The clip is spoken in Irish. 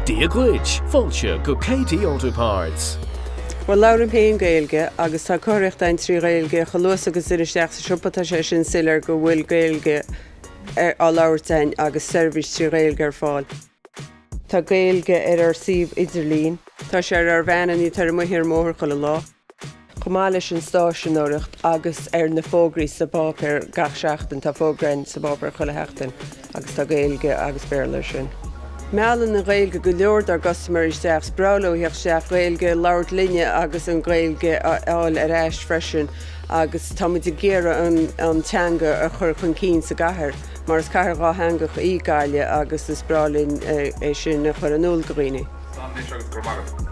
Dia dhuit, fáilte go KD Auto Parts. Bhuel, labhraím féin Gaeilge agus tá comharthaíocht againn trí Ghaeilge. Chomh luath is a thagann duine isteach sa siopa tá sé sin soiléir go bhfuil Gaeilge á labhairt againn agus seirbhís trí Ghaeilge ar fáil. Tá Gaeilge ar ár suíomh idirlín. Tá sé ar ár veaineanna atá amuigh ar an mbóthar chuile lá. Chomh maith leis an stáiseanóireacht agus ar na fógraí sa bpáipéar gach seachtain, tá fógra againn sa bpáipéar chuile sheachtain agus tá Gaeilge agus Béarla air sin. Meallann an Ghaeilge go leor dár gcustaiméirí isteach, is breá leo theacht isteach, Gaeilge a labhairt linne agus an Ghaeilge a fháil ar ais freisin agus tá muid ag iarraidh an teanga a chur chun cinn sa gcathair mar is cathair dhátheangach í Gaillimh agus is breá linn é sin a chur in iúl do dhaoine. Slán anois agus go raibh maith agat.